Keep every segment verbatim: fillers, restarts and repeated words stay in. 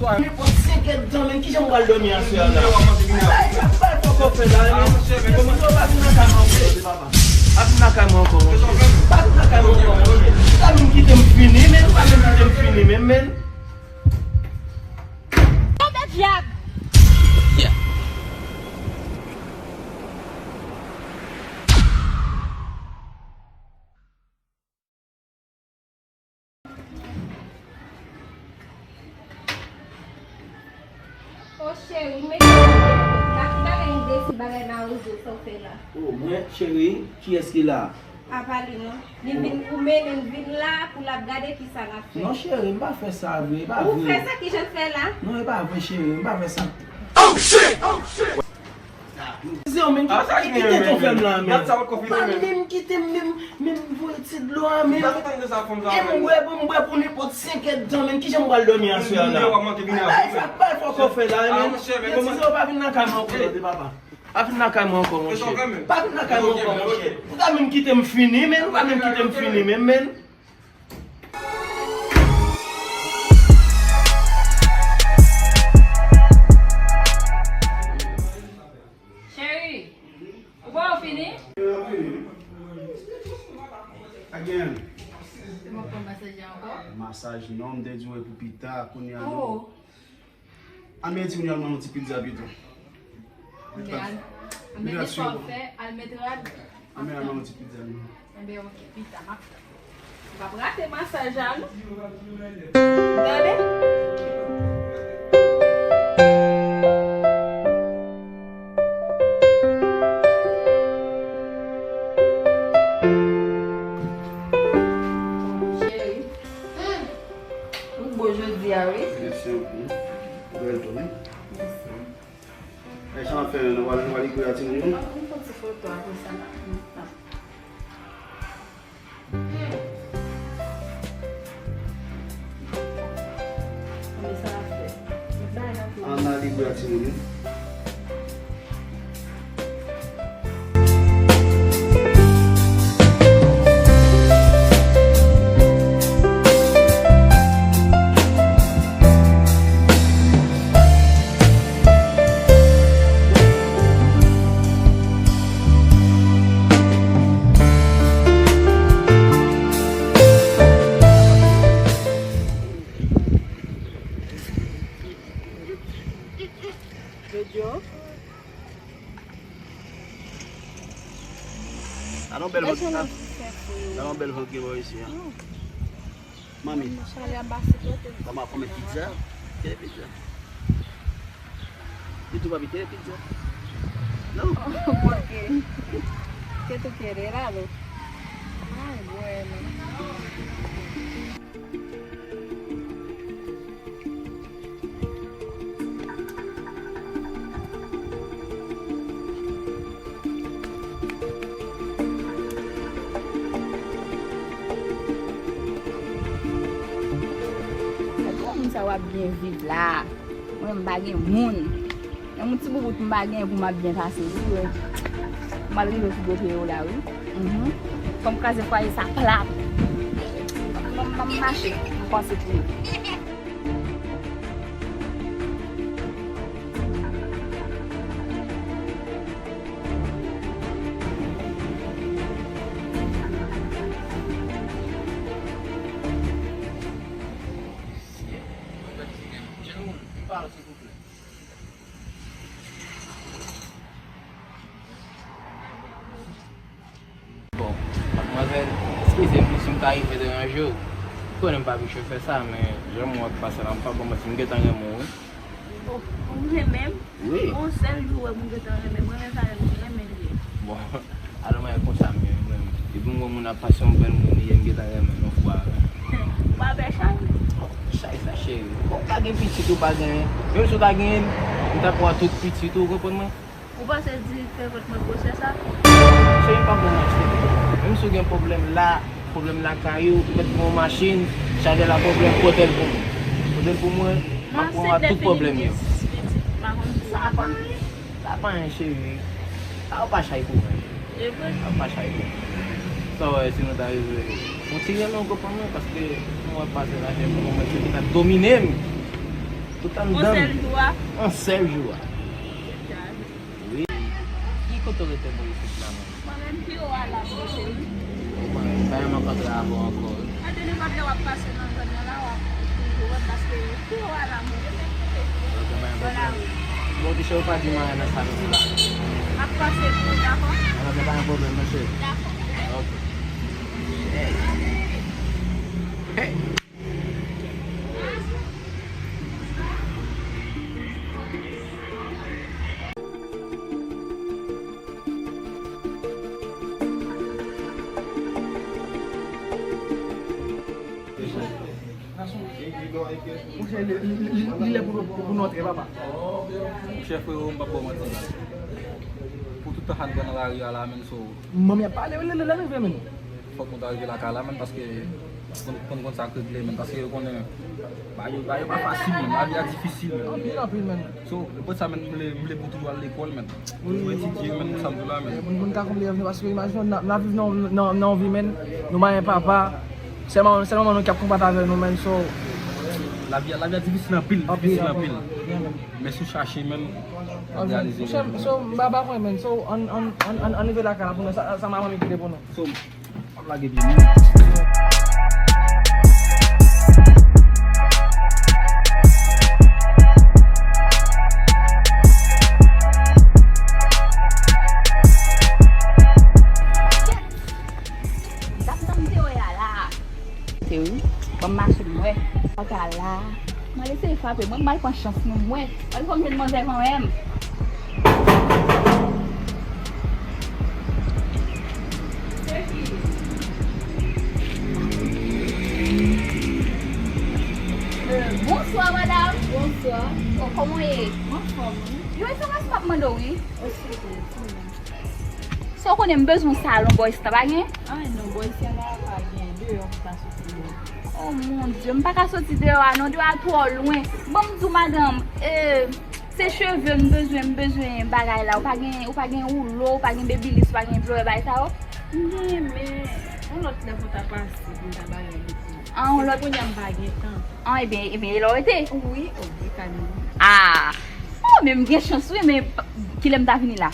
Nenpòt senk èdtan, men kijan m pral dòmi aswè a la? Ay, sa pa fò kò fè la, men. Mesye, yo pa vin nan kay mwen ankò, papa. Pa vin nan kay mwen ankò, monchè. Pa vin nan kay mwen ankò, monchè. Ou pa menm kite m fini, men. Ou pa menm kite m fini, men, men. Tonbe dyab! Yeah. O cheri, men ki bagay, m desi bagay mawozo sa w fè la. O, mwen, cheri, kiyès ki la? Apa li non. Li vin, ou mennen l vin la pou l ap gade kisa n ap fè. Non, cheri, m pa fè sa vre, e pa vre. Ou fè sa, kijan l fè la? Non, e pa vre, cheri, m pa fè sa. Oh, shit! Oh, shit! Zè, men, ki tèt ou fè m la, men. Dat sa pa t konfime, men. Pa menm kite m, menm, menm voye ti dlo a, men. E m bwè, m bwè pou nenpòt senk èdtan, men. Kijan m pral dòmi aswè a la? Ay, sa pa fò kò fè la, men. Mesye, yo pa vin nan kay mwen ankò, tande, papa. Pa vin nan kay mwen ankò, monchè. Pa vin nan kay mwen ankò, monchè. Ou pa menm kite m fini, men. Ou pa menm kite m fini, men, men. Cheri, ou pa fini? Again. Se mwen k pran masaj la ankò? Masaj non, m te di w e pou pita, kounye a non. Oh. Anben, ti moun yo al mande yon ti pizza pito. Anben, al, anben, men sa w fè, al met rad. Anben, al mande yon ti pizza, non. Anben, ok, pita, m ap tann. M p ap rate masaj la, non. Tande? Cheri. Ou bo jodi a, wi. Mèsi anpil. Ou bèl tou, wi. Mèsi. Ay, sa n ap fè, nou pral, nou pral li kouye a timoun yo? An, nou fè ti foto apre sa, n ap, n ap. Anben sa n ap fè. Met bagay nan kouye. Ann ale kouye a timoun yo. Jojo. Gade yon bèl vant, gade yon bèl vant gen bò isi a. Manmi. Manmi, chalè a ba sipote. Manman, kòman pizza? Kèl pizza? Di tou papi, kèl pizza? Non. Porque, ¿qué tú quieres, helado? Ay, bueno. Gade kòman moun sa yo ap byen viv la. Mwen, m pa gen moun. Menm yon ti boubout m pa gen pou m ap byen pase, wi, wi. M al rive sou do pye yo la, wi. Mhm. Fò m kraze fwaye sa plat. M, m, m mache, m panse pou yo. Bon, madmwazèl, eskize m tou si m ta rive deranje w. Ou konnen m pa abitye fè sa, men jan m wè w ap pase la, m pa ba w manti, m gentan renmen w, wi. Oh, ou renmen m? Wi. Yon sèl jou w wè m gentan renmen m, renmen sa menm, se renmen li ye. Bon, alò mwen konsa m ye, mwen menm. Depi m wè moun ap pase yon bèl moun li ye, m gentan renmen l yon fwa. Ou pa pè chay? Chay sa, cheri. Bon, ou pa gen pitit, ou pa gen. Menm si w ta genyen l, m t ap pran tout pitit ou, ou konprann mwen? Ou panse di fè vant mwen gwosè sa? Cheri, pa bon manti. Menm si w gen pwoblèm la, pwoblèm lakay ou, ou mèt pran yon machin, chaje l ak pwoblèm, pote l pou mwen. Pote l pou mwen, m ap pran tout pwoblèm yo. Sa pa, sa pa anyen, cheri. Sa pa chay pou mwen. E vre? Sa pa chay pou mwen. Sa w wè, si nou ta rive, yon ti renmen, ou konprann mwen, paske mwen wè pase la, cheri, pou mwen, se ki t ap domine m. Tout anndan. Yon sèl jou a. Yon sèl jou a. Wi. Ki kote w rete bò isit la menm? Mwen menm pi wo a la m rete wi. Ou pa, pa janm rankontre avè w ankò wi. Mwen te nenpòt lè w ap pase nan zòn nan la, w ap toujou wè m paske pi wo a la m rete. Ok, pa gen pwoblèm. Bon, ti chè, ou pa di m anyen nan sa nou di la. M ap pase tou, dakò? Ok, pa gen pwoblèm, mesye. Dakò. Ok. Hey. Hey. Monchè, li, li, li, li lè pou, pou, pou nou antre, papa. Monchè, frero, m p ap ba w manti. Pou tout tan sa n pran nan lari a la, menm so. Manmi ap pale, lè, lè, lè nou vle, menm. Fòk nou ta rive lakay la, menm, paske pou n, pou n konn sa k regle, menm, paske yo konnen, bagay yo, bagay yo pa fasil, menm, lavi a difisil, menm. Anpil, anpil, menm. So, se pou sa, menm, m vle, m vle pou w toujou al lekòl, menm. Toujou etidye, menm, sa m di w la, menm. Moun, moun ka konprann, paske imajine w, n ap, n ap viv nan, nan, nan yon vi, menm, nou pa gen papa, sèlman, sèlman nou k ap konbat avè nou, menm, so. Lavi a, lavi a difisil anpil, difisil anpil. Men si w chache, menm, w ap reyalize. Monchè, so, m pa, pa kwè, menm, so, ann, ann, ann, ann, ann rive lakay la pou nou, sa, sa manman m kite pou nou. So, m ap lage pye m. M t ap tann te wè a la. Se wi. Ban m mache m wè. Pòt la. Mwen eseye frape. Mwen m al pran chans mwen m wè. Mwen fò m jwenn manzè kanmenm. Bonswa, madanm. Bonswa. Oh, kòman w ye? M anfòm, wi. Yon enfòmasyon m ap mande w, wi. Ok, ok. Sa w konnen m bezwen yon salon bò isi la, pa gen? Ay non, bò isi a la pa gen, deyò m ka soti deyò. Oh mon Dieu, m pa ka soti deyò a non, deyò a twò lwen. Bon, m di w madanm, eh, se cheve m bezwen, m bezwen bagay la. Ou pa gen, ou pa gen woulo, ou pa gen babyliss, ou pa gen plè bagay sa yo? M genyen, men yon lòt lè pou ta pase pou m ta ba yo. Ah, yon lòt. Kounye a m pa gen tan. Ah, ebyen, ebyen, e la w rete? Wi, o, e ka vini. Ah! Oh, men m gen chans wi, men p-, kilè m ta vini la?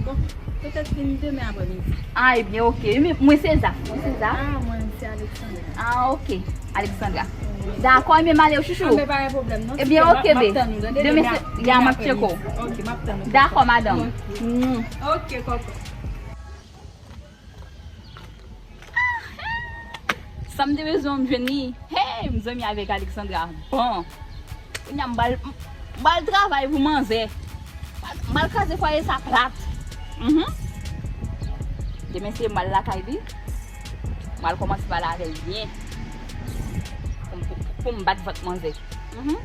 Bon, petèt vin demen aprèmidi. Ah, ebyen, oke. Men mwen se Zaf, mwen se Zaf. Ah, mwen se Alexandra. Ah, oke. Alexandra. Wi. Dakò, ebyen, m ale wi, chouchou. Ah, men pa gen pwoblèm, non. Ebyen, oke, be. Demen se, ya, m ap tcheke w. Oke, m ap tann ou. Dakò, madanm. Oke. Mm. Oke, kòkò. Sa m te bezwen an m jwenn li. Hey, m zanmi avèk Alexandra. Bon. Kounye a m bal, m bal travay pou manzè. M al, m al kraze fwaye sa plat. Mhm. Demen se m al lakay li. M al kòmanse pale avè l byen. Pou, pou, pou m bat vant manzè. Mhm.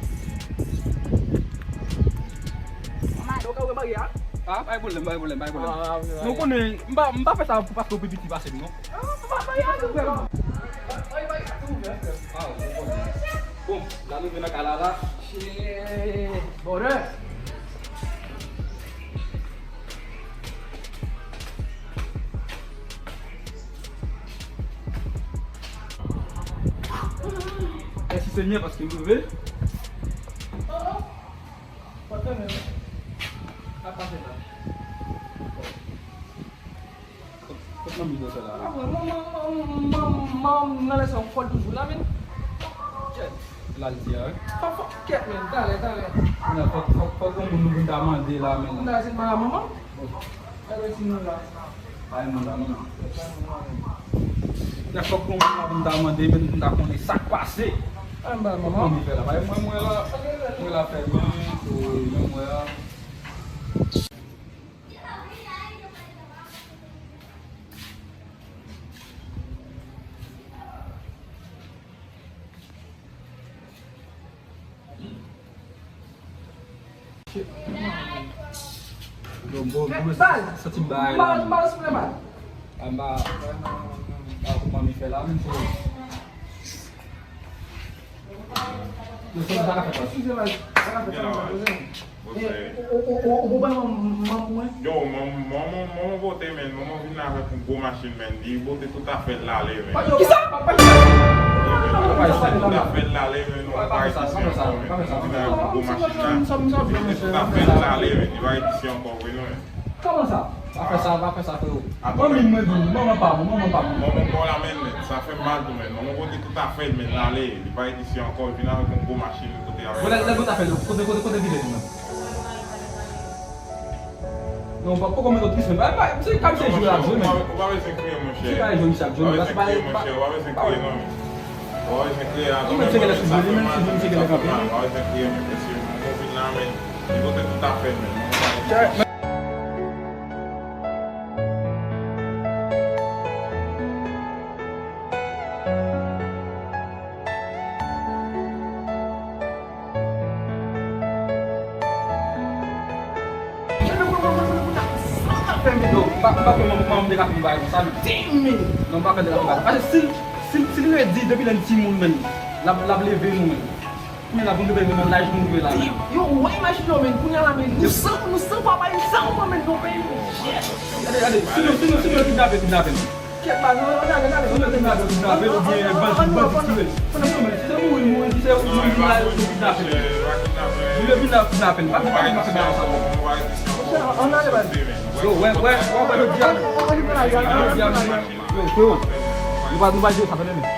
Mama. Yo ka remare a? Ah, pa gen pwoblèm, pa gen pwoblèm, pa gen pwoblèm. Ah, wi, wi. Nou konnen, m pa, m pa fè sa pou paske w pi piti pase m, non. Ah, m pa, pa gen pwoblèm. Ah, bon, bon. Bon, la nou vin nan kay la, la. Shit, bonè. Mèsi Senyè paske m rive. Pòt la menm. Sa k pase la? Kot manmi yo fè la? Ah, mwen, mwen, mwen, mwen, mwen, mwen, nan lè sa, yon fòl toujou la, men. Kèt. Lal di a, wi. Fòk, fòk, kèt, men, talè, talè. Kounye a, fòk, fòk, fòk yon moun nou vin ta mande la, men. Kounye a, se pa manman? Bon. Gade si nou la. Pa yon moun la, non. Kounye a, fòk yon moun la vin ta mande, men nou ta konnen sa k pase. Ah, m pa manman. Manmi fè la. Pa yon mwen, mwen la. Mwen la fè, men, mwen, mwen la. Bon, bon, bon, santi m bay la. Anba, anba, kòman mi fè la menm, frè? Yo, sa, sa ka fèt la. Eskize m, sa ka fèt, sa ka fèt, poze m. E, ou, ou, ou, ou, ou pa manm, manm mwen? Yo, manm, manman, manman pote, men, manman vin avèk yon gwo machin, men, li pote tout afè l ale, men. Kisa? Tout afè l lale, men nou pa ret isi ankò, men. Nou vin avèk gwo machin la. Tout afè l lale, men li pa ret isi ankò vre non, men. Kòman sa? Pa fè sa, pa fè sa, freo. Manmi m, mwen di w, manman pa m, manman pa m. Manman pa w la, men, men, sa fè m mal tou, men. Manman pote tout afè l, men, l ale. Li pa ret isi ankò, li vin avèk yon gwo machin, li pote avè l. Bon, lè, lè tout afè l, kote, kote, kote l vide tou, men? Non, pa, poko mete w tris, men. Ba, ba, se kòm se jwe l ap jwe, men. Ou pa bezwen kriye, monchè. Se pa jwe misye ap jwe, men. Ou pa bezwen kriye, monchè. Ou pa bezwen kriye, non, men. Ou pa bezwen kriye, atann, men, sa fè mal, sa fè mal. Ou pa bezwen kriye, men, mesye, mwen vin la, men. Li pote tout afè, men. Yo, m pa, m pa kwè manman, manman m te ka fin bagay konsa, non. Non, m pa kwè l te ka fin bagay. Paske si l, si l, si l redi depi lè n timoun, menn, l ap, l ap leve nou, menn. Kounye a la, pou nou rive nan laj nou rive la, menn. Yo, wè imajine w, menn, kounye a la, menn, nou san, nou san papa, nou san manman, menn, nou peyi, menn. Gade, gade, si nou, si nou, si nou kidnape, kidnape, menn. Kèt baz, ann ale, ann ale. Ou mete baz ou kidnape, oubyen bandi, bandi tire. Ann ale, ann ale. Si se mouri, mouri, si se mouri, la, yo kidnape. Li vle kidnape, kidnape. Pa, pa, pa fè bagay sa. Ann ale, baz. Yo, wè, wè, wè, wè, le diable. Le diable. Yo, freo. Nou pa, nou pa jwe sa, tande, men.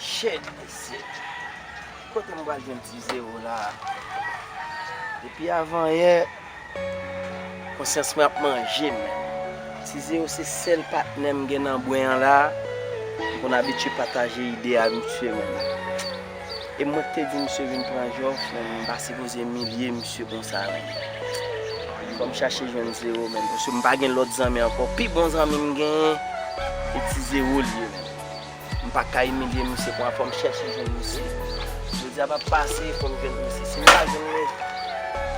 Shit, mesye. Kote m pral jwenn ti zewo la? Depi avan yè, konsyans mwen ap manje m. Ti zewo se sèl patnè m gen nan bwen an la. M konn abitye pataje ide a misye menm. E mwen k te di misye vin pran jòf, men m pa sipoze imilye misye konsa menm. Fò m chache jwenn zewo menm, paske m pa gen lòt zanmi ankò. Pi bon zanmi m genyen, e ti zewo l ye menm. M pa ka imilye misye konsa, fò m chèche jwenn misye. Jodi a p ap pase, fò m jwenn misye. Si m pa jwenn li,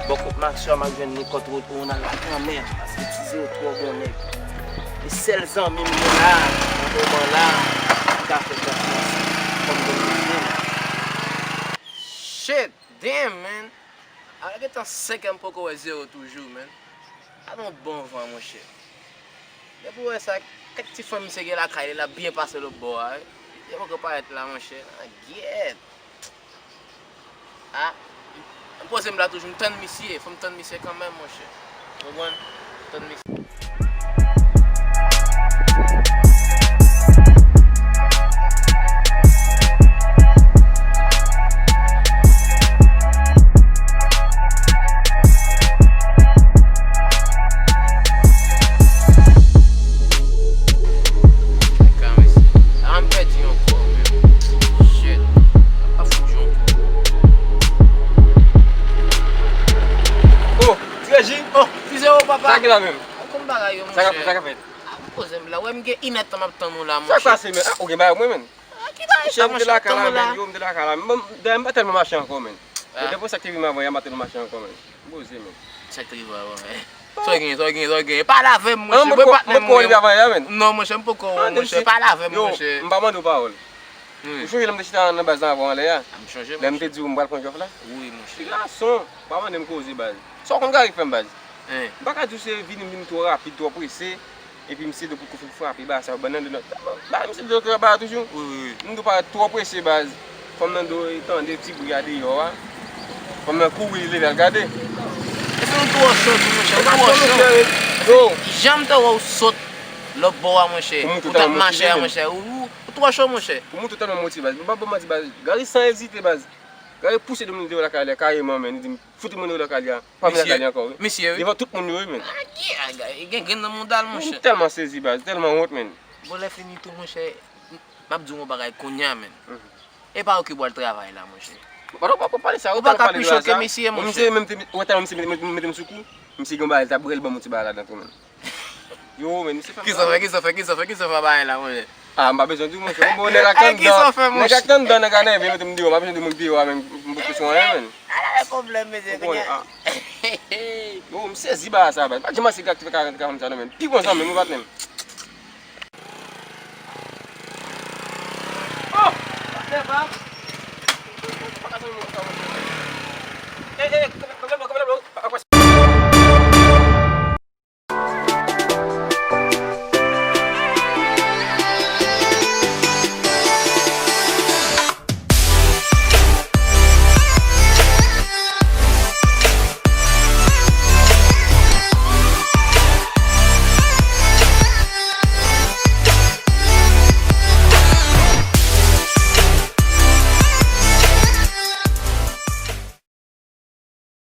bò kot Maxwell, m ap jwenn li kont Ronald la kanmenm, paske ti zewo twò bon nèg. E sèl zanmi m gen la, nan moman la, ki ka fè konfyans, fò m jwenn misye. Shit, damn, man. A, gentan senk an m poko wè zewo toujou, man. A, yon bon van, monchè. Depi w wè sa, kèk ti fanm misye gen lakay li, l ap byen pase lòt bò a, wi. Misye poko parèt la, monchè. A, gyèt. A, m poze m la toujou, m tann misye, fò m tann misye kanmenm, monchè. Ou konprann? Tann misye. Kaka, mesye. A, m pèdi yon kò, menm. Shit. M ap fout yon kou. Oh, Ti Reji. Oh, Ti Zewo, papa. Sa ki la menm? A, konn bagay yo, monchè. Sa k ap, sa k ap fèt? A, poze m la. Wè, m gen inèdtan m ap tann ou la, monchè. Sa k pase, menm? A, ou gen bagay pou mwen, menm. A, ki bagay sa, monchè, tann ou la. Yo, m te lakay la. Bon, dayè, m pa tèlman mache ankò, menn. Bon, depi sa k te rive m avan yè, m pa tèlman mache ankò, menn. M poze, menn. Sa k te rive avan yè? Sa w gen, sa w gen, sa w gen? Pale avè m, monchè. Mwen patnè m, monchè. Non, monchè, m poko wè w, monchè. Pale avè m, monchè. Yo, m pa mande w pawòl. Ou chonje lè m te chita nan baz la avè w anlè a? M chonje, monchè. Lè m te di w m pral pran jòf la? Wi, monchè. Ti gason, pa mande m koze, baz. Sa w konn Gary fè m, baz? M pa ka di w se vini, m vini twò rapid, twò prese. Epi misye dwe poko fin frape ba sa yo, bann nan de nan. Ba misye dwe travay toujou. Wi, wi, wi. M dwe parèt twò prese, baz. Fanm nan dwe tande ti bri a deyò a. Fanm nan kouri, li leve al gade. Epi ou twò cho tou, monchè, ou twò cho. Yo. Jan m te wè w sot lòt bò a, monchè. Ou t ap mache a, monchè. Ou, ou, ou twò cho, monchè. Pou moutre w tèlman motive, baz. M pa ba w manti, baz. Gary san ezite, baz. Gary pouse Dominique deyò lakay li a kareman, men. Li di m, fout moun yo lakay li a. Pa vin lakay li ankò, wi. Misye, wi. Devan tout moun yo, wi, men. Agay, agay, gen grenn nan mouda l, monchè. M tèlman sezi, baz, tèlman wont, men. Bon, lè fini tou, monchè, m ap di w yon bagay kounye a, men. Mhm. E pa ou ki pral travay la, monchè. Pa, pa, pa, pa pale sa, ou pa ka pi cho ke misye, monchè. Misye menm te, ou wè tèlman misye mete, mete, mete m sou kou, misye gen yon bagay, li t ap rele ban m yon ti bagay ladan tou, men. Yo, men, misye fè m. Kisa fè, kisa fè, kisa fè, kisa fè bagay la, monchè? Ah, m pa bezwen di w, monchè. Bon, nèg ak anndan, nèg ak anndan, nèg a nève, mete m deyò. M pa bezwen di moun deyò a, men m pot sou anyen, men. Ala pwoblèm, mesye, kounye a. Yo, m sezi ba sa, baz. Pa janm ase gak ti fè karant, karant sa, non, men. Pi bon zanmi m, wi, patnè m. Oh! Patnè pa. Pa ka zanmi m konsa, monchè. Eh, eh,